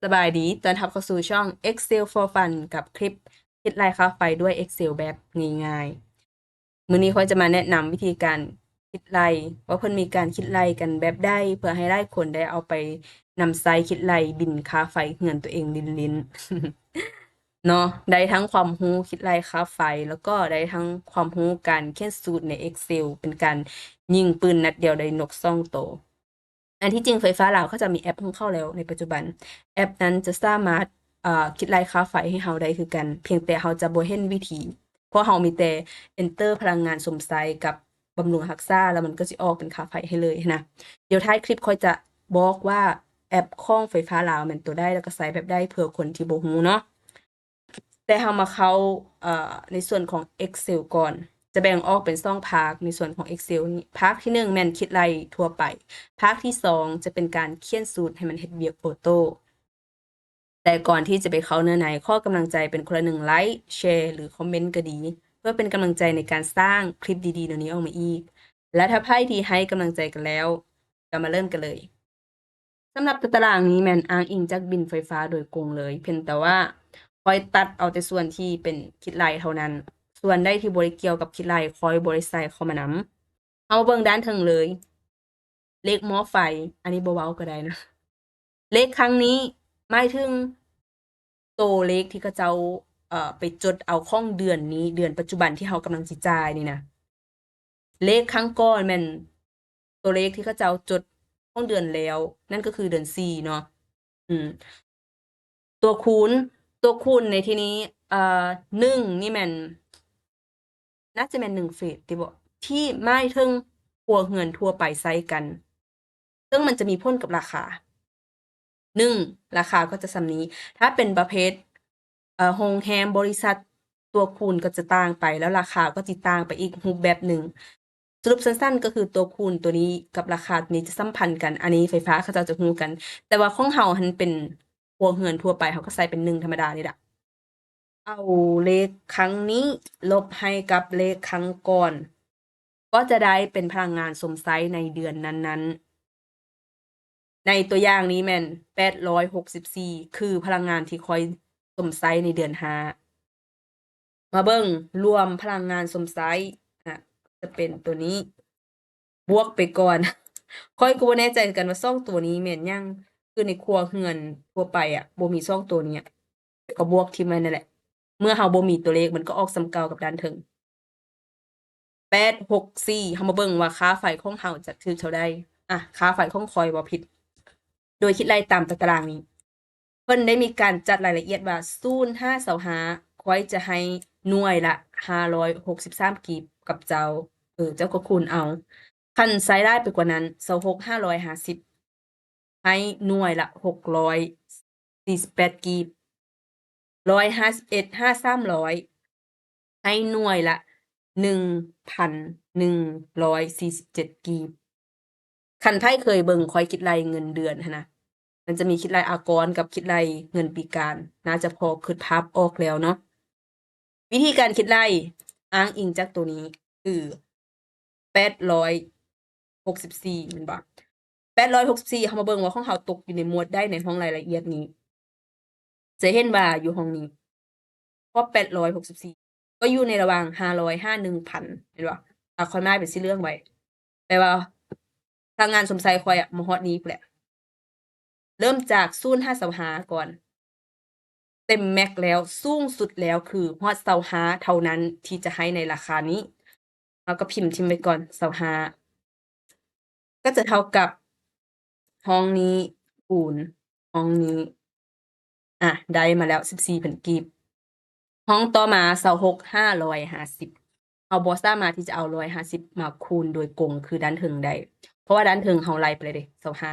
ສະບາຍດີ ຕ້ອນຮັບເຂົ້າສູ່ຊ່ອງ Excel for Fun ກັບຄລິບຄິດໄລ່ຄ່າໄຟດ້ວຍ Excel ແບບງ່າຍໆ. ມື້ນີ້ຂ້ອຍຈະມາແນະນຳວິທີການຄິດໄລ່ ວ່າເພິ່ນມີການຄິດໄລ່ກັນແບບໃດ ເພື່ອໃຫ້ຫຼາຍຄົນໄດ້ເອົາໄປນຳໃຊ້ຄິດໄລ່ບິນຄ່າໄຟເຮືອນຕົວເອງຫຼິ້ນໆ ເນາະ. ໄດ້ທັງຄວາມຮູ້ຄິດໄລ່ຄ່າໄຟ ແລ້ວກໍໄດ້ທັງຄວາມຮູ້ການຂຽນສູດໃນ Excel ເປັນການຍິງປືນນັດດຽວໄດ້ນົກສອງໂຕ. ອັນທີ່ຈິງໄຟຟ້າລາວເຂົາເຈົ້າມີແອັບຂອງເຂົາແລ້ວໃນປັດຈຸບັນ. ແອັບນັ້ນຈະສາມາດ ເອີ ຄິດໄລ່ຄ່າໄຟໃຫ້ເຮົາໄດ້ຄືກັນ ພຽງແຕ່ເຮົາຈະບໍ່ເຫັນວິທີ ເພາະເຮົາມີແຕ່ enter ພະລັງງານຊົມໃຊ້ກັບບຳລຸງຮັກສາ ແລ້ວມັນກໍຊິອອກເປັນຄ່າໄຟໃຫ້ເລີຍຫັ້ນນະ. ດຽວທ້າຍຄລິບຂ້ອຍຈະບອກວ່າແອັບຂອງໄຟຟ້າລາວແມ່ນໂຕໃດ ແລ້ວກໍໃຊ້ແບບໃດ ເພື່ອຄົນທີ່ບໍ່ຮູ້ເນາະ. ແຕ່ເຮົາມາເຂົ້າ ເອີ ໃນສ່ວນຂອງ Excel ກ່ອນ. ຈະແບ່ງອອກເປັນສອງພາກໃນສ່ວນຂອງ Excel ນີ້. ພາກທີໜຶ່ງແມ່ນຄິດໄລ່ທົ່ວໄປ. ພາກທີສອງຈະເປັນການຂຽນສູດໃຫ້ມັນເຮັດວຽກໂອໂຕ້. ແຕ່ກ່ອນທີ່ຈະໄປເຂົ້າເນື້ອໃນ, ຂໍກຳລັງໃຈເປັນຄົນລະໜຶ່ງໄລ, ແຊ ຫຼື ຄອມເມັນກໍດີ ເພື່ອເປັນກຳລັງໃຈໃນການສ້າງຄລິບດີໆ ແນວນີ້ອອກມາອີກ. ແລະ ຖ້າໃຜທີ່ໃຫ້ກຳລັງໃຈກັນແລ້ວ, ກໍມາເລີ່ມກັນເລີຍ. ສຳລັບຕາຕະລາງນີ້ແມ່ນອ້າງອີງຈາກບິນໄຟຟ້າໂດຍກົງເລີຍ, ພຽງແຕ່ວ່າຂ້ອຍຕັດເອົາແຕ່ສ່ວນທີ່ເປັນຄິດໄລ່ເທົ່ານັ້ນ. ສ່ວນໃດທີ່ບໍ່ໄດ້ກ່ຽວກັບຄິດໄລ່, ຂ້ອຍບໍ່ໄດ້ໃສ່ເຂົ້າມານຳ. ເຮົາເບິ່ງດ້ານເທິງເລີຍ. ເລກໝໍ້ໄຟ, ອັນນີ້ບໍ່ເວົ້າກໍໄດ້ນະ. ເລກຄັ້ງນີ້ໝາຍເຖິງໂຕເລກທີ່ເຂົາເຈົ້າ ເອີ ໄປຈົດເອົາຂອງເດືອນນີ້, ເດືອນປັດຈຸບັນທີ່ເຮົາກຳລັງຊິຈ່າຍນີ້ນະ. ເລກຄັ້ງກ່ອນແມ່ນໂຕເລກທີ່ເຂົາເຈົ້າຈົດຂອງເດືອນແລ້ວ, ນັ້ນກໍຄືເດືອນສີ່ເນາະ. ອືມ ຕົວຄູນ, ຕົວຄູນໃນທີ່ນີ້ ເອີ ໜຶ່ງນີ້ແມ່ນ ໜ້າຈະແມ່ນໜຶ່ງເຟສຕິເບາະ ທີ່ໝາຍເຖິງຄົວເຮືອນທົ່ວໄປໃຊ້ກັນ, ເຊິ່ງມັນຈະມີຜົນກັບລາຄາ. ໜຶ່ງ ລາຄາກໍຈະສ່ຳນີ້. ຖ້າເປັນປະເພດ ເອີ ໂຮງແຮມ, ບໍລິສັດ, ຕົວຄູນກໍຈະຕ່າງໄປ ແລ້ວລາຄາກໍຊິຕ່າງໄປອີກຮູບແບບໜຶ່ງ. ສະຫຼຸບສັ້ນໆ ກໍຄືຕົວຄູນຕົວນີ້ກັບລາຄາຕົວນີ້ຈະສຳພັນກັນ, ອັນນີ້ໄຟຟ້າເຂົາເຈົ້າຈະຮູ້ກັນ. ແຕ່ວ່າຂອງເຮົາຫັ້ນເປັນຄົວເຮືອນທົ່ວໄປ, ເຮົາກໍໃສ່ເປັນໜຶ່ງທຳມະດານີ້ລະ. ເອົາເລກຄັ້ງນີ້ລົບໃຫ້ກັບເລກຄັ້ງກ່ອນ, ກໍຈະໄດ້ເປັນພະລັງງານຊົມໃຊ້ໃນເດືອນນັ້ນໆ. ໃນຕົວຢ່າງນີ້ແມ່ນແປດຮ້ອຍຫົກສິບສີ່ ຄືພະລັງງານທີ່ຂ້ອຍຊົມໃຊ້ໃນເດືອນຫ້າ. ມາເບິ່ງລວມພະລັງງານຊົມໃຊ້ ອະ ຈະເປັນຕົວນີ້ ບວກໄປກ່ອນ. ຂ້ອຍກໍບໍ່ແນ່ໃຈຄືກັນວ່າສອງຕົວນີ້ແມ່ນຫຍັງ, ຄືໃນຄົວເຮືອນທົ່ວໄປອະ ບໍ່ມີສອງຕົວນີ້ອະ, ກໍບວກຖິ້ມໄວ້ນັ້ນແຫຼະ. ເມື່ອເຮົາບໍ່ມີຕົວເລກ ມັນກໍອອກສ່ຳເກົ່າກັບດ້ານເທິງ. ແປດຫົກສີ່ ເຮົາມາເບິ່ງວ່າຄ່າໄຟຂອງເຮົາຈະຖືກເທົ່າໃດ. ອະ ຄ່າໄຟຂອງຂ້ອຍບໍ່ຜິດ ໂດຍຄິດໄລ່ຕາມຕາຕະລາງນີ້. ເພິ່ນໄດ້ມີການຈັດລາຍລະອຽດວ່າ ສູນຫາຊາວຫ້າ ຂ້ອຍຈະໃຫ້ໜ່ວຍລະຫ້າຮ້ອຍຫົກສິບສາມກີບກັບເຈົ້າ. ເອີ ເຈົ້າກໍຄູນເອົາ. ຄັນໃຊ້ຫຼາຍໄປກວ່ານັ້ນ ຊາວຫົກ ຫ້າຮ້ອຍຫ້າສິບ ໃຫ້ໜ່ວຍລະຫົກຮ້ອຍສີ່ສິບແປດກີບ, ຮ້ອຍຫ້າສິບເອັດ ຫາ ສາມຮ້ອຍ ໃຫ້ໜ່ວຍລະໜຶ່ງພັນໜຶ່ງຮ້ອຍສີ່ສິບເຈັດກີບ. ຄັນໃຜເຄີຍເບິ່ງຂ້ອຍຄິດໄລ່ເງິນເດືອນຫັ້ນນະ, ມັນຈະມີຄິດໄລ່ອາກອນກັບຄິດໄລ່ເງິນປີການ, ໜ້າຈະພໍຄິດພາບອອກແລ້ວເນາະ. ວິທີການຄິດໄລ່ອ້າງອີງຈາກໂຕນີ້ຄື ແປດຮ້ອຍຫົກສິບສີ່ ແມ່ນບໍ່? ແປດຮ້ອຍຫົກສິບສີ່ ເຮົາມາເບິ່ງວ່າຂອງເຮົາຕົກຢູ່ໃນໝວດໃດໃນຫ້ອງລາຍລະອຽດນີ້. ຈະເຫັນວ່າຢູ່ຫ້ອງນີ້ ຄອບ ແປດຮ້ອຍຫົກສິບສີ່ ກໍຢູ່ໃນລະຫວ່າງຫ້າຮ້ອຍຫາໜຶ່ງພັນ ແມ່ນບໍ່? ອາ ຂ້ອຍໝາຍເປັນສີເຫຼືອງໄວ້ ແປວ່າພະລັງງານຊົມໃຊ້ຂ້ອຍອະ ມາຮອດນີ້ພຸ້ນແຫຼະ. ເລີ່ມຈາກສູນຫາຊາວຫ້າກ່ອນ. ເຕັມແມັກແລ້ວ, ສູງສຸດແລ້ວຄືຮອດຊາວຫ້າເທົ່ານັ້ນທີ່ຈະໃຫ້ໃນລາຄານີ້. ເຮົາກໍພິມຖິ້ມໄວ້ກ່ອນ ຊາວຫ້າ ກໍຈະເທົ່າກັບຫ້ອງນີ້ຄູນຫ້ອງນີ້. ອາ ໄດ້ມາແລ້ວສິບສີ່ພັນກີບ. ຫ້ອງຕໍ່ມາ ຊາວຫົກ ຫ້າຮ້ອຍຫ້າສິບ. ເຮົາບໍ່ສາມາດທີ່ຈະເອົາຮ້ອຍຫ້າສິບມາຄູນໂດຍກົງຄືດ້ານເທິງໄດ້ ເພາະວ່າດ້ານເທິງເຮົາໄລ່ໄປແລ້ວເດ້ ຊາວຫ້າ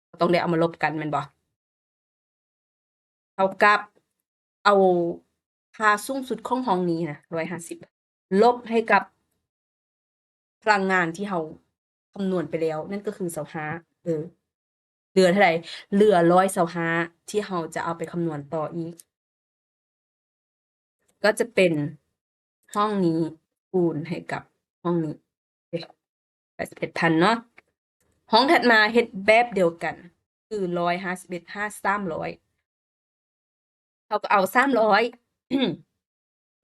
ເຮົາຕ້ອງໄດ້ເອົາມາລົບກັນແມ່ນບໍ່? ເທົ່າກັບເອົາຄ່າສູງສຸດຂອງຫ້ອງນີ້ນະ ຮ້ອຍຫ້າສິບ ລົບໃຫ້ກັບພະລັງງານທີ່ເຮົາຄຳນວນໄປແລ້ວ ນັ້ນກໍຄືຊາວຫ້າ ເອີ ເຫຼືອເທົ່າໃດ? ເຫຼືອຮ້ອຍຊາວຫ້າ ທີ່ເຮົາຈະເອົາໄປຄຳນວນຕໍ່ອີກ ກໍຈະເປັນຫ້ອງນີ້ຄູນໃຫ້ກັບຫ້ອງນີ້ ເອີ ແປດສິບເອັດພັນເນາະ. ຫ້ອງຖັດມາເຮັດແບບດຽວກັນ ຄືຮ້ອຍຫ້າສິບເອັດຫາສາມຮ້ອຍ ເຮົາກໍເອົາສາມຮ້ອຍ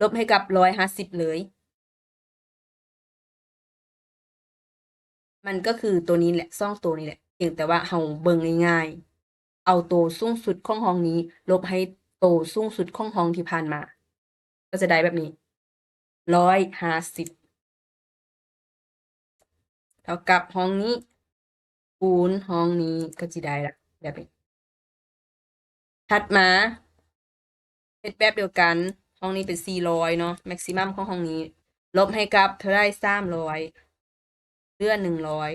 ລົບໃຫ້ກັບຮ້ອຍຫ້າສິບເລີຍ. ມັນກໍຄືໂຕນີ້ແຫຼະ ສອງໂຕນີ້ແຫຼະ ພຽງແຕ່ວ່າເຮົາເບິ່ງງ່າຍໆ ເອົາໂຕສູງສຸດຂອງຫ້ອງນີ້ ລົບໃຫ້ໂຕສູງສຸດຂອງຫ້ອງທີ່ຜ່ານມາ ກໍຈະໄດ້ແບບນີ້ ຮ້ອຍຫ້າສິບ ເທົ່າກັບຫ້ອງນີ້ ຄູນຫ້ອງນີ້ ກໍຊິໄດ້ລະ ແບບນີ້. ຖັດມາ ເຮັດແບບດຽວກັນ ຫ້ອງນີ້ເປັນສີ່ຮ້ອຍເນາະ ແມັກຊິມັມຂອງຫ້ອງນີ້ ລົບໃຫ້ກັບເທົ່າໃດ? ສາມຮ້ອຍ ເຫຼືອໜຶ່ງຮ້ອຍ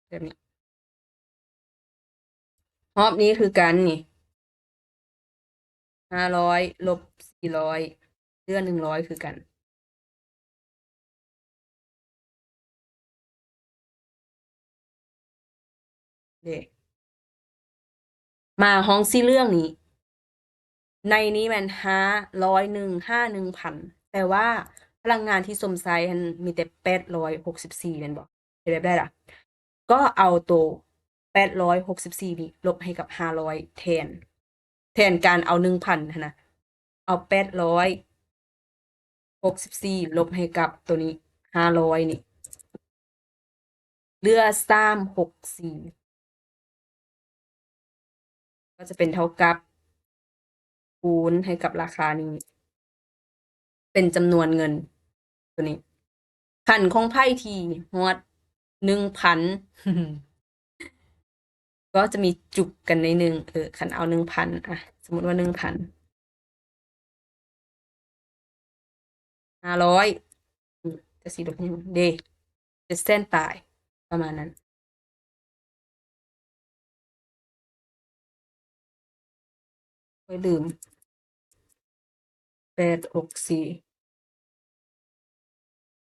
ແບບນີ້. ຮອບນີ້ຄືກັນນີ້ ຫ້າຮ້ອຍລົບສີ່ຮ້ອຍ ເຫຼືອໜຶ່ງຮ້ອຍຄືກັນ. ເດ້ ມາຫ້ອງສີເຫຼືອງນີ້ ໃນນີ້ແມ່ນຫ້າຮ້ອຍໜຶ່ງ ຫາໜຶ່ງພັນ ແຕ່ວ່າພະລັງງານທີ່ຊົມໃຊ້ຫັ້ນມີແຕ່ແປດຮ້ອຍຫົກສິບສີ່ແມ່ນບໍ່? ເຮັດແບບໃດລະ? ກໍເອົາໂຕແປດຮ້ອຍຫົກສິບສີ່ນີ້ລົບໃຫ້ກັບຫ້າຮ້ອຍແທນ ແທນການເອົາໜຶ່ງພັນຫັ້ນນະ ເອົາແປດຮ້ອຍຫົກສິບສີ່ລົບໃຫ້ກັບໂຕນີ້ຫ້າຮ້ອຍນີ້ ເຫຼືອສາມຫົກສີ່ ກໍຈະເປັນເທົ່າກັບ ຄູນໃຫ້ກັບລາຄານີ້ ເປັນຈຳນວນເງິນໂຕນີ້. ຄັນຂອງໃຜທີ່ຮອດໜຶ່ງພັນ ກໍຈະມີຈຸກກັນໜ້ອຍໜຶ່ງ ເອີ ຄັນເອົາໜຶ່ງພັນ ອະ ສົມມຸດວ່າໜຶ່ງພັນ ຫ້າຮ້ອຍ ອືມ ຈະຊິລົດຫຍັງເດ້ ເຈັດແສນປາຍ ປະມານນັ້ນ. ຂ້ອຍລືມ ແປດຫົກສີ່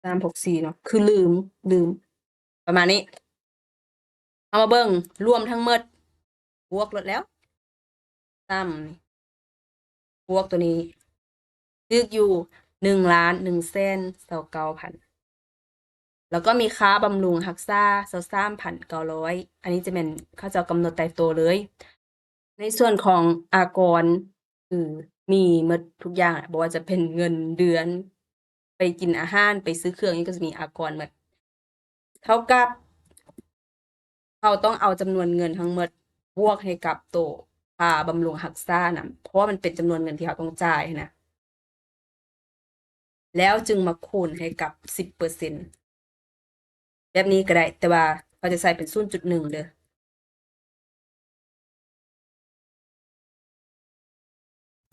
ສາມຫົກສີ່ເນາະ ຄືລືມ ລືມ ປະມານນີ້. ເຮົາມາເບິ່ງລວມທັງໝົດ ບວກໂລດແລ້ວ ຊ້ຳ ບວກໂຕນີ້ ຖືກຢູ່ ໜຶ່ງລ້ານໜຶ່ງແສນຊາວເກົ້າພັນ ແລ້ວກໍມີຄ່າບຳລຸງຮັກສາ ຊາວສາມພັນເກົ້າຮ້ອຍ ອັນນີ້ຈະແມ່ນເຂົາເຈົ້າກຳນົດຕາຍໂຕເລີຍ. ໃນສ່ວນຂອງອາກອນ ຄືມີໝົດທຸກຢ່າງ ບໍ່ວ່າຈະເປັນເງິນເດືອນ ໄປກິນອາຫານ ໄປຊື້ເຄື່ອງ ຫຍັງກໍຈະມີອາກອນໝົດ ເທົ່າກັບ ເຮົາຕ້ອງເອົາຈຳນວນເງິນທັງໝົດບວກໃຫ້ກັບໂຕຄ່າບຳລຸງຮັກສານຳ ເພາະວ່າມັນເປັນຈຳນວນເງິນທີ່ເຮົາຕ້ອງຈ່າຍຫັ້ນນະ ແລ້ວຈຶ່ງມາຄູນໃຫ້ກັບສິບເປີເຊັນ ແບບນີ້ກໍໄດ້ ແຕ່ວ່າເຮົາຈະໃສ່ເປັນສູນຈຸດໜຶ່ງເດີ.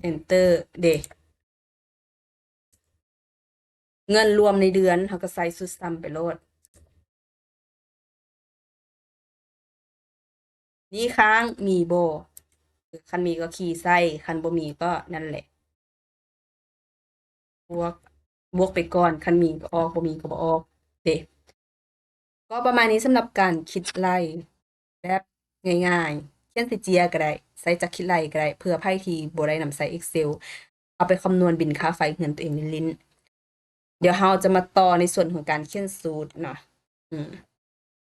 Enter ເດ ເງິນລວມໃນເດືອນ ເຮົາກໍໃສ່ຊຸດຊ້ຳໄປໂລດ. ໜີ້ຄ້າງມີບໍ່? ຄັນມີກໍຄີໃສ່ ຄັນບໍ່ມີກໍນັ້ນແຫຼະ ບວກ ບວກໄປກ່ອນ ຄັນມີກໍອອກ ບໍ່ມີກໍບໍ່ອອກເດ. ກໍປະມານນີ້ສຳລັບການຄິດໄລ່ແບບງ່າຍໆ ຂຽນໃສ່ເຈ້ຍກໍໄດ້ ໃຊ້ຈັກຄິດໄລ່ກໍໄດ້ ເພື່ອໃຜທີ່ບໍ່ໄດ້ນຳໃຊ້ Excel ເອົາໄປຄຳນວນບິນຄ່າໄຟເຮືອນຕົວເອງຫຼິ້ນໆ. ດຽວເຮົາຈະມາຕໍ່ໃນສ່ວນຂອງການຂຽນສູດເນາະ ອືມ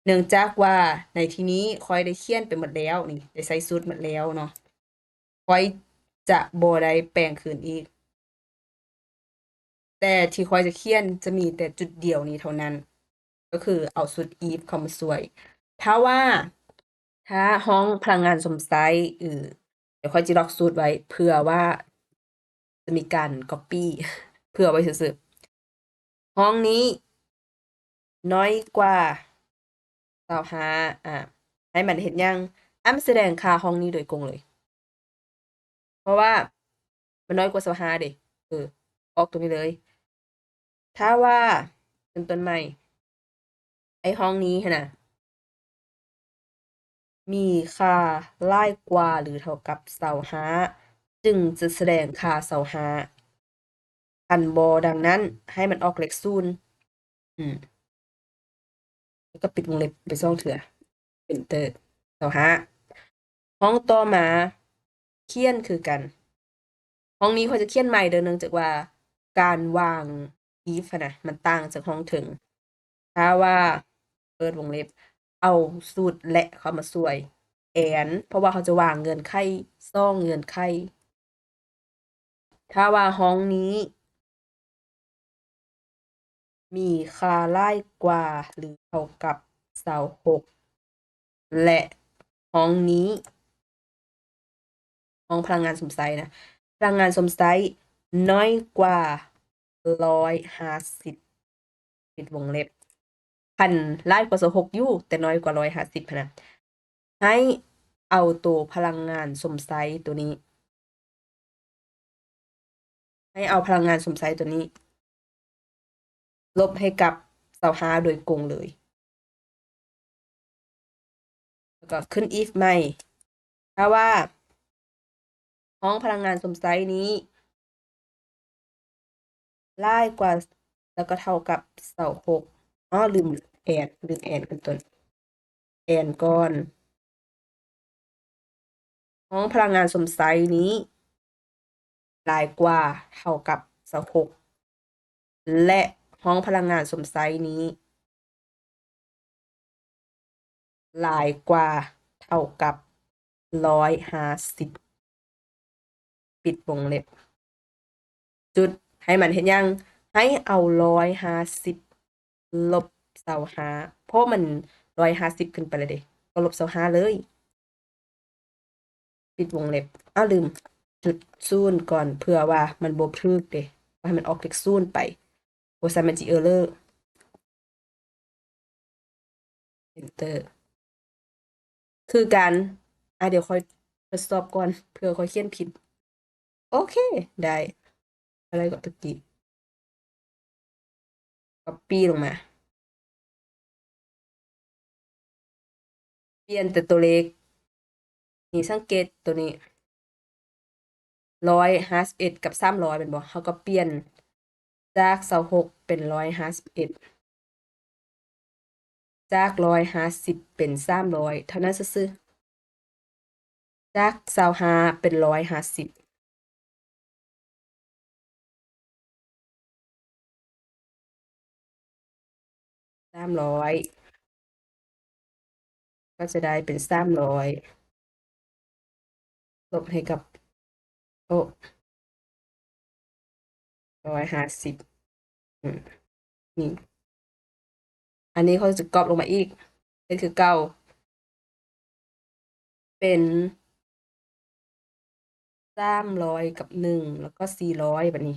ເນື່ອງຈາກວ່າໃນທີ່ນີ້ຂ້ອຍໄດ້ຂຽນໄປໝົດແລ້ວ ນີ້ ໄດ້ໃສ່ສູດໝົດແລ້ວເນາະ ຂ້ອຍຈະບໍ່ໄດ້ແປງຄືນອີກ. ແຕ່ທີ່ຂ້ອຍຈະຂຽນຈະມີແຕ່ຈຸດດຽວນີ້ເທົ່ານັ້ນ ກໍຄືເອົາສູດ if ເຂົ້າມາຊ່ວຍ. ຖ້າວ່າ ຖ້າຫ້ອງພະລັງງານຊົມໃຊ້ ເອີ ດຽວຂ້ອຍຈະລັອກສູດໄວ້ ເພື່ອວ່າຈະມີການ copy ເພື່ອໄວ້ຊື່ໆ. ຫ້ອງນີ້ນ້ອຍກວ່າຊາວຫ້າ ອາ ໃຫ້ມັນເຮັດຫຍັງ? ໃຫ້ມັນສະແດງຄ່າຫ້ອງນີ້ໂດຍກົງເລີຍ ເພາະວ່າມັນນ້ອຍກວ່າຊາວຫ້າເດ ເອີ ອອກຕົວນີ້ເລີຍ. ຖ້າວ່າເປັນຕົ້ນໃໝ່ ໄອ້ຫ້ອງນີ້ຫັ້ນນະ ມີຄ່າຫຼາຍກວ່າ ຫຼື ເທົ່າກັບຊາວຫ້າ ຈຶ່ງຈະສະແດງຄ່າຊາວຫ້າ ຄັນບໍ່ດັ່ງນັ້ນ ໃຫ້ມັນອອກເລກສູນ ອືມ ແລ້ວກໍປິດວົງເລັບໄປສອງເທື່ອ Enter ຊາວຫ້າ. ຫ້ອງຕໍ່ມາຂຽນຄືກັນ ຫ້ອງນີ້ຂ້ອຍຈະຂຽນໃໝ່ເດີ ເນື່ອງຈາກວ່າການວາງ if ຫັ້ນນະ ມັນຕ່າງຈາກຫ້ອງເທິງ. ຖ້າວ່າ ເປີດວົງເລັບ ເອົາສູດ ແລະ ເຂົ້າມາຊ່ວຍ ແອນ ເພາະວ່າເຮົາຈະວາງເງື່ອນໄຂສອງເງື່ອນໄຂ. ຖ້າວ່າຫ້ອງນີ້ມີຄ່າຫຼາຍກວ່າ ຫຼື ເທົ່າກັບ ຊາວຫົກ ແລະ ຫ້ອງນີ້ ຫ້ອງພະລັງງານສົມໃຊ້ນະ ພະລັງງານສົມໃຊ້ນ້ອຍກວ່າ ຮ້ອຍຫ້າສິບ ປິດວົງເລັບ ຄັນຫຼາຍກວ່າ ຊາວຫົກ ຢູ່ ແຕ່ນ້ອຍກວ່າ ຮ້ອຍຫ້າສິບ ຫັ້ນນະ ໃຫ້ເອົາໂຕພະລັງງານສົມໃຊ້ໂຕນີ້ ໃຫ້ເອົາພະລັງງານສົມໃຊ້ໂຕນີ້ ລົບໃຫ້ກັບ ຊາວຫ້າ ໂດຍກົງເລີຍ ແລ້ວກໍຂຶ້ນ if ໃໝ່ ຖ້າວ່າຫ້ອງພະລັງງານສົມໃຊ້ນີ້ຫຼາຍກວ່າ ແລ້ວກໍເທົ່າກັບ ຊາວຫົກ ອໍ ລືມແອນ ລືມແອນເປັນຕົ້ນ ແອນກ່ອນ ຫ້ອງພະລັງງານສົມໃຊ້ນີ້ຫຼາຍກວ່າ ເທົ່າກັບ ຊາວຫົກ ແລະ ຫ້ອງພະລັງງານສົມໃຊ້ນີ້ຫຼາຍກວ່າ ເທົ່າກັບ ຮ້ອຍຫ້າສິບ ປິດວົງເລັບ ຈຸດ ໃຫ້ມັນເຮັດຫຍັງ? ໃຫ້ເອົາ ຮ້ອຍຫ້າສິບ ລົບ ຊາວຫ້າ ເພາະມັນ ຮ້ອຍຫ້າສິບ ຂຶ້ນໄປແລ້ວເດ້ ກໍລົບ ຊາວຫ້າ ເລີຍ ປິດວົງເລັບ ອ້າວ ລືມ ຈຸດສູນກ່ອນ ເພື່ອວ່າມັນບໍ່ຖືກເດ້ ວ່າໃຫ້ມັນອອກເລກສູນໄປ ບໍ່ຊັ້ນມັນຊິ error. Enter ຄືກັນ ອ່າ ດຽວຂ້ອຍທົດສອບກ່ອນ ເຜື່ອຂ້ອຍຂຽນຜິດ. ໂອເຄ ໄດ້ ອະໄລກໍຕະກີ້ ກັອບປີ້ລົງມາ ປ່ຽນແຕ່ຕົວເລກ ນີ້ ສັງເກດຕົວນີ້ ຮ້ອຍຫ້າສິບເອັດ ກັບ ສາມຮ້ອຍ ແມ່ນບໍ່? ເຮົາກໍປ່ຽນຈາກ ຊາວຫົກ ເປັນ ຮ້ອຍຫ້າສິບເອັດ ຈາກ ຮ້ອຍຫ້າສິບ ເປັນ ສາມຮ້ອຍ ເທົ່ານັ້ນຊື່ໆ ຈາກ ຊາວຫ້າ ເປັນ ຮ້ອຍຫ້າສິບ ສາມຮ້ອຍ ກໍຈະໄດ້ເປັນ ສາມຮ້ອຍ ລົບໃຫ້ກັບ ໂອ້ ຮ້ອຍຫ້າສິບ ອືມ ນີ້ ອັນນີ້ຂ້ອຍຈະກອບລົງມາອີກ ເຮັດຄືເກົ່າ ເປັນ ສາມຮ້ອຍ ກັບ ໜຶ່ງ ແລ້ວກໍ ສີ່ຮ້ອຍ ບາດນີ້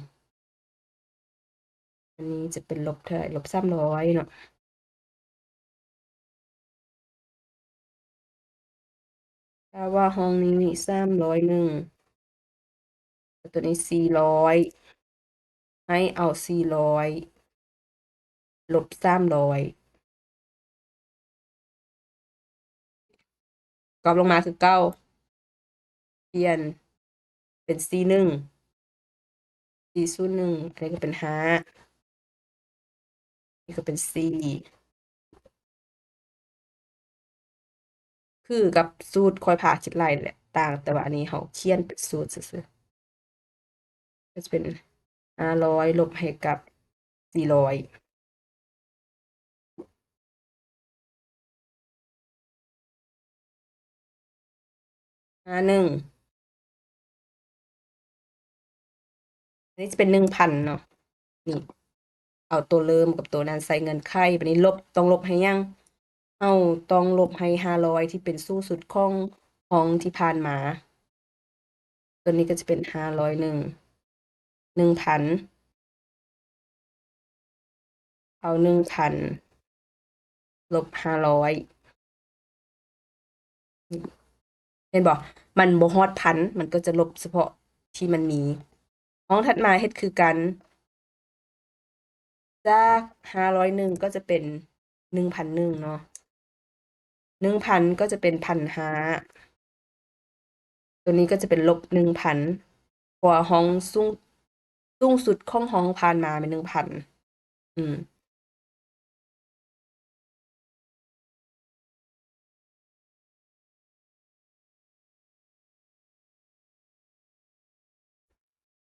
ອັນນີ້ຈະເປັນລົບເທົ່າໃດ? ລົບ ສາມຮ້ອຍ ເນາະ. ຖ້າວ່າຫ້ອງນີ້ ສາມຮ້ອຍໜຶ່ງ ແລ້ວຕົວນີ້ ສີ່ຮ້ອຍ ໃຫ້ເອົາ ສີ່ຮ້ອຍ ລົບ ສາມຮ້ອຍ ກອບລົງມາຄືເກົ່າ ປ່ຽນເປັນ ສີ່ໜຶ່ງ ສີ່ສູນໜຶ່ງ ອັນນີ້ກໍເປັນ ຫ້າ ນີ້ກໍເປັນ ສີ່ ຄືກັບສູດຂ້ອຍພາຄິດໄລ່ແຫຼະ ຕ່າງແຕ່ວ່າອັນນີ້ເຮົາຂຽນເປັນສູດຊື່ໆ ກໍຈະເປັນ ຫ້າຮ້ອຍ ລົບໃຫ້ກັບ ສີ່ຮ້ອຍ ຫ້າໜຶ່ງ ອັນນີ້ຈະເປັນ ໜຶ່ງພັນ ເນາະ ນີ້ ເອົາຕົວເລີ່ມກັບຕົວນັ້ນໃສ່ເງື່ອນໄຂ ບາດນີ້ລົບ ຕ້ອງລົບໃຫ້ຫຍັງ? ເຮົາຕ້ອງລົບໃຫ້ ຫ້າຮ້ອຍ ທີ່ເປັນສູງສຸດຂອງຫ້ອງທີ່ຜ່ານມາ ຕົວນີ້ກໍຈະເປັນ ຫ້າຮ້ອຍໜຶ່ງ ໜຶ່ງພັນ ເອົາ ໜຶ່ງພັນ ລົບ ຫ້າຮ້ອຍ ເຫັນບໍ່? ມັນບໍ່ຮອດ ພັນ ມັນກໍຈະລົບສະເພາະທີ່ມັນມີ. ຫ້ອງຖັດມາເຮັດຄືກັນ ຈາກ ຫ້າຮ້ອຍໜຶ່ງ ກໍຈະເປັນ ໜຶ່ງພັນໜຶ່ງ ເນາະ ໜຶ່ງພັນ ກໍຈະເປັນ ພັນຫ້າ ຕົວນີ້ກໍຈະເປັນ ລົບໜຶ່ງພັນ ເພາະວ່າຫ້ອງສູງ ສູງສຸດຂອງຫ້ອງຜ່ານມາແມ່ນ ໜຶ່ງພັນ ອືມ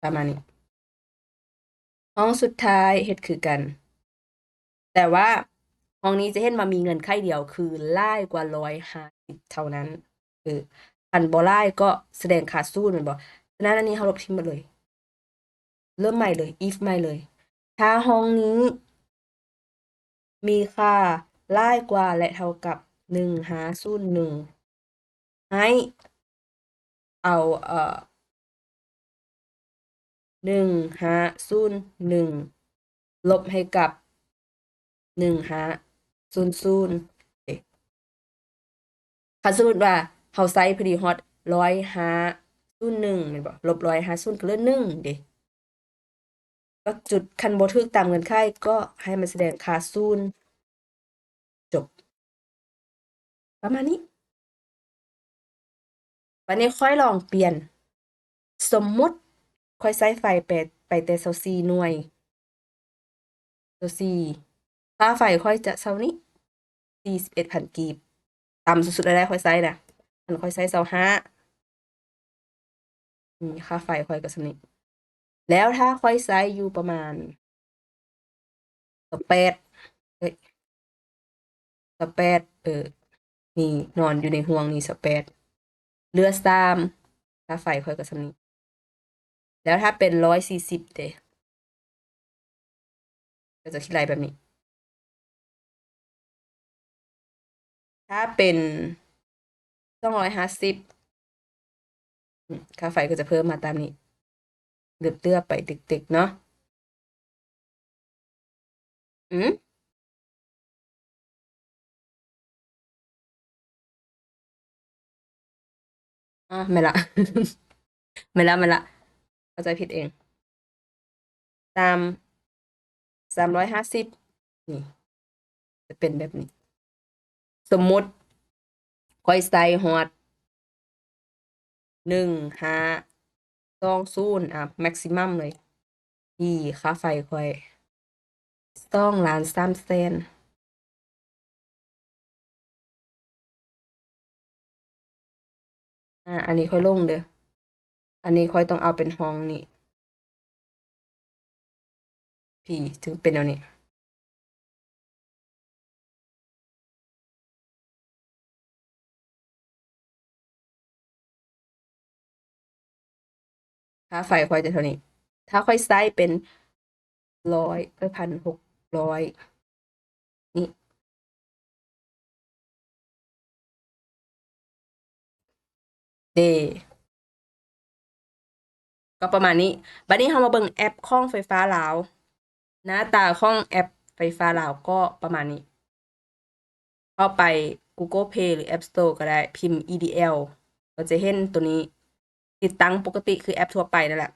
ປະມານນີ້. ຫ້ອງສຸດທ້າຍເຮັດຄືກັນ ແຕ່ວ່າ ຫ້ອງນີ້ຈະເຫັນວ່າມີເງື່ອນໄຂດຽວ ຄືຫຼາຍກວ່າຮ້ອຍຫ້າສິບເທົ່ານັ້ນ. ເອີ ຄັນບໍ່ຫຼາຍກໍສະແດງຄ່າສູນແມ່ນບໍ່? ສະນັ້ນອັນນີ້ເຮົາລົບຖິ້ມໝົດເລີຍ. ເລີ່ມໃໝ່ເລີຍ if ໃໝ່ເລີຍ. ຖ້າຫ້ອງນີ້ມີຄ່າຫຼາຍກວ່າ ແລະ ເທົ່າກັບ ໜຶ່ງຫ້າສູນໜຶ່ງ ໃຫ້ເອົາ ເອີ ໜຶ່ງຫ້າສູນໜຶ່ງ ລົບໃຫ້ກັບ ໜຶ່ງຫ້າສູນສູນ ເດ້. ຄັນສົມມຸດວ່າເຮົາໃຊ້ພໍດີຮອດຮ້ອຍຫ້າສູນໜຶ່ງແມ່ນບໍ່? ລົບຮ້ອຍຫ້າສູນກໍເຫຼືອໜຶ່ງເດ້. ກໍຈຸດ ຄັນບໍ່ຖືກຕາມເງື່ອນໄຂກໍໃຫ້ມັນສະແດງຄ່າສູນ. ຈົບ. ປະມານນີ້. ບັດນີ້ຂ້ອຍລອງປ່ຽນ. ສົມມຸດຂ້ອຍໃຊ້ໄຟໄປ ໄປແຕ່ຊາວສີ່ໜ່ວຍ. ຊາວສີ່ ຄ່າໄຟຂ້ອຍຈະເທົ່ານີ້ ສີ່ສິບເອັດພັນກີບ. ຕ່ຳສຸດໆເລີຍ ຂ້ອຍໃຊ້ນະ. ຄັນຂ້ອຍໃຊ້ຊາວຫ້າ ນີ້ ຄ່າໄຟຂ້ອຍກໍສ່ຳນີ້. ແລ້ວຖ້າຂ້ອຍໃຊ້ຢູ່ປະມານຊາວແປດ ເອີຍ ຊາວແປດ ເອີ ນີ້ ນອນຢູ່ໃນຫ່ວງນີ້ ຊາວແປດ ເຫຼືອສາມ ຄ່າໄຟຂ້ອຍກໍສ່ຳນີ້. ແລ້ວຖ້າເປັນຮ້ອຍສີ່ສິບເດ ກໍຈະຄິດໄລ່ແບບນີ້. ຖ້າເປັນສອງຮ້ອຍຫ້າສິບ ອາ ຄ່າໄຟກໍຈະເພີ່ມມາຕາມນີ້ ເຫຼືອບໆໄປເຕັກໆເນາະ. ອືມ ອາ ແມ່ນລະ ແມ່ນລະ ແມ່ນລະ ເຂົ້າໃຈຜິດເອງ. ຕາມສາມຮ້ອຍຫ້າສິບ ນີ້ ຈະເປັນແບບນີ້. ສົມມຸດຂ້ອຍໃຊ້ຮອດ ໜຶ່ງຫ້າສອງສູນ ອາ ແມັກຊິມັມເລີຍ ທີ່ຄ່າໄຟຂ້ອຍ ສອງລ້ານສາມແສນ. ອາ ອັນນີ້ຂ້ອຍລົງເດີ ອັນນີ້ຂ້ອຍຕ້ອງເອົາເປັນຫ້ອງນີ້ ພີ້ ຈຶ່ງເປັນແນວນີ້. ຄ່າໄຟຂ້ອຍຈະເທົ່ານີ້ ຖ້າຂ້ອຍໃຊ້ເປັນຮ້ອຍ ເອີ ພັນຫົກຮ້ອຍ ນີ້ ເດ ກໍປະມານນີ້. ບັດນີ້ເຮົາມາເບິ່ງແອັບຂອງໄຟຟ້າລາວ. ໜ້າຕາຂອງແອັບໄຟຟ້າລາວກໍປະມານນີ້. ເຂົ້າໄປ Google Play ຫຼື App Store ກໍໄດ້ ພິມ EDL ກໍຈະເຫັນໂຕນີ້ ຕິດຕັ້ງປົກກະຕິຄືແອັບທົ່ວໄປນັ້ນແຫຼະ.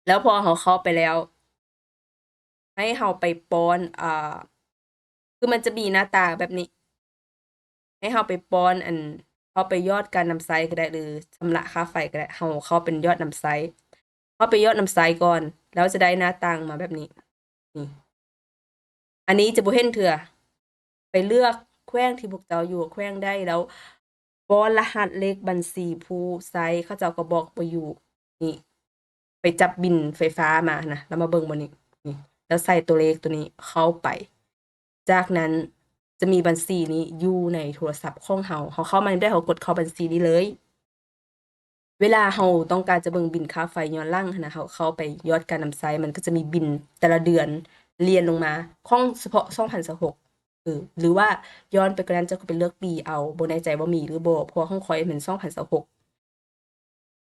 ແລ້ວພໍເຮົາເຂົ້າໄປແລ້ວ ໃຫ້ເຮົາໄປປ້ອນ ອ່າ ຄືມັນຈະມີໜ້າຕາແບບນີ້ ໃຫ້ເຮົາໄປປ້ອນ ອັນ ເຮົາໄປຢອດການນຳໃຊ້ກໍໄດ້ ຫຼື ຊຳລະຄ່າໄຟກໍໄດ້ ເຮົາເຂົ້າເປັນຢອດນຳໃຊ້ ເຮົາໄປຢອດນຳໃຊ້ກ່ອນ ແລ້ວຈະໄດ້ໜ້າຕ່າງມາແບບນີ້. ນີ້ ອັນນີ້ຈະບໍ່ເຫັນເທື່ອ ໄປເລືອກແຂວງທີ່ພວກເຈົ້າຢູ່ ແຂວງໃດ ແລ້ວປ້ອນລະຫັດເລກບັນຊີຜູ້ໃຊ້ ເຂົາເຈົ້າກໍບອກບໍ່ຢູ່. ນີ້ ໄປຈັບບິນໄຟຟ້າມານະ ແລ້ວມາເບິ່ງບ່ອນນີ້ ນີ້ ແລ້ວໃສ່ຕົວເລກຕົວນີ້ເຂົ້າໄປ. ຈາກນັ້ນຈະມີບັນຊີນີ້ຢູ່ໃນໂທລະສັບຂອງເຮົາ ເຮົາເຂົ້າມານີ້ໄດ້ ເຮົາກົດເຂົ້າບັນຊີນີ້ເລີຍ. ເວລາເຮົາຕ້ອງການຈະເບິ່ງບິນຄ່າໄຟຍ້ອນຫຼັງຫັ້ນນະ ເຮົາເຂົ້າໄປຢອດການນຳໃຊ້ ມັນກໍຈະມີບິນແຕ່ລະເດືອນລຽນລົງມາ ຂອງສະເພາະສອງພັນຊາວຫົກ ເອີ ຫຼືວ່າຍ້ອນໄປກວ່ານັ້ນ ເຈົ້າກໍໄປເລືອກປີເອົາ ບໍ່ແນ່ໃຈວ່າມີຫຼືບໍ່ ເພາະວ່າຂອງຂ້ອຍແມ່ນສອງພັນຊາວຫົກ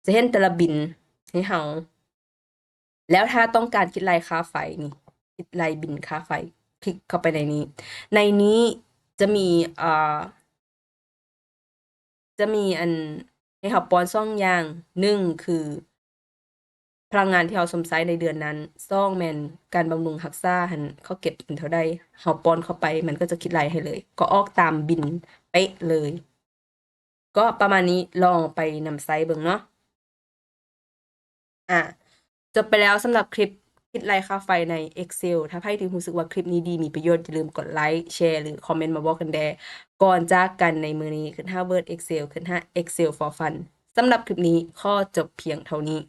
ຈະເຫັນແຕ່ລະບິນໃຫ້ເຮົາ. ແລ້ວຖ້າຕ້ອງການຄິດໄລ່ຄ່າໄຟນີ້ ຄິດໄລ່ບິນຄ່າໄຟ ຄລິກເຂົ້າໄປໃນນີ້ ໃນນີ້ຈະມີ ເອີ ຈະມີອັນໃຫ້ເຮົາປ້ອນສອງຢ່າງ ໜຶ່ງຄືພະລັງງານທີ່ເຮົາຊົມໃຊ້ໃນເດືອນນັ້ນ ສອງແມ່ນການບຳລຸງຮັກສາຫັ້ນ ເຂົາເກັບເປັນເທົ່າໃດ ເຮົາປ້ອນເຂົ້າໄປ ມັນກໍຈະຄິດໄລ່ໃຫ້ເລີຍ ກໍອອກຕາມບິນເປະເລີຍ. ກໍປະມານນີ້ ລອງໄປນຳໃຊ້ເບິ່ງເນາະ. ອາ ຈົບໄປແລ້ວສຳລັບຄລິບຄິດໄລ່ຄ່າໄຟໃນ Excel. ຖ້າໃຜທີ່ຮູ້ສຶກວ່າຄລິບນີ້ດີ ມີປະໂຫຍດ ຢ່າລືມກົດໄລ, ແຊ ຫຼື ຄອມເມັນມາບອກກັນແດ່. ກ່ອນຈາກກັນໃນມື້ນີ້, ຄຶດຮາກ Word, Excel, ຄຶດຮາກ Excel for Fun. ສຳລັບຄລິບນີ້ຂໍຈົບພຽງເທົ່ານີ້.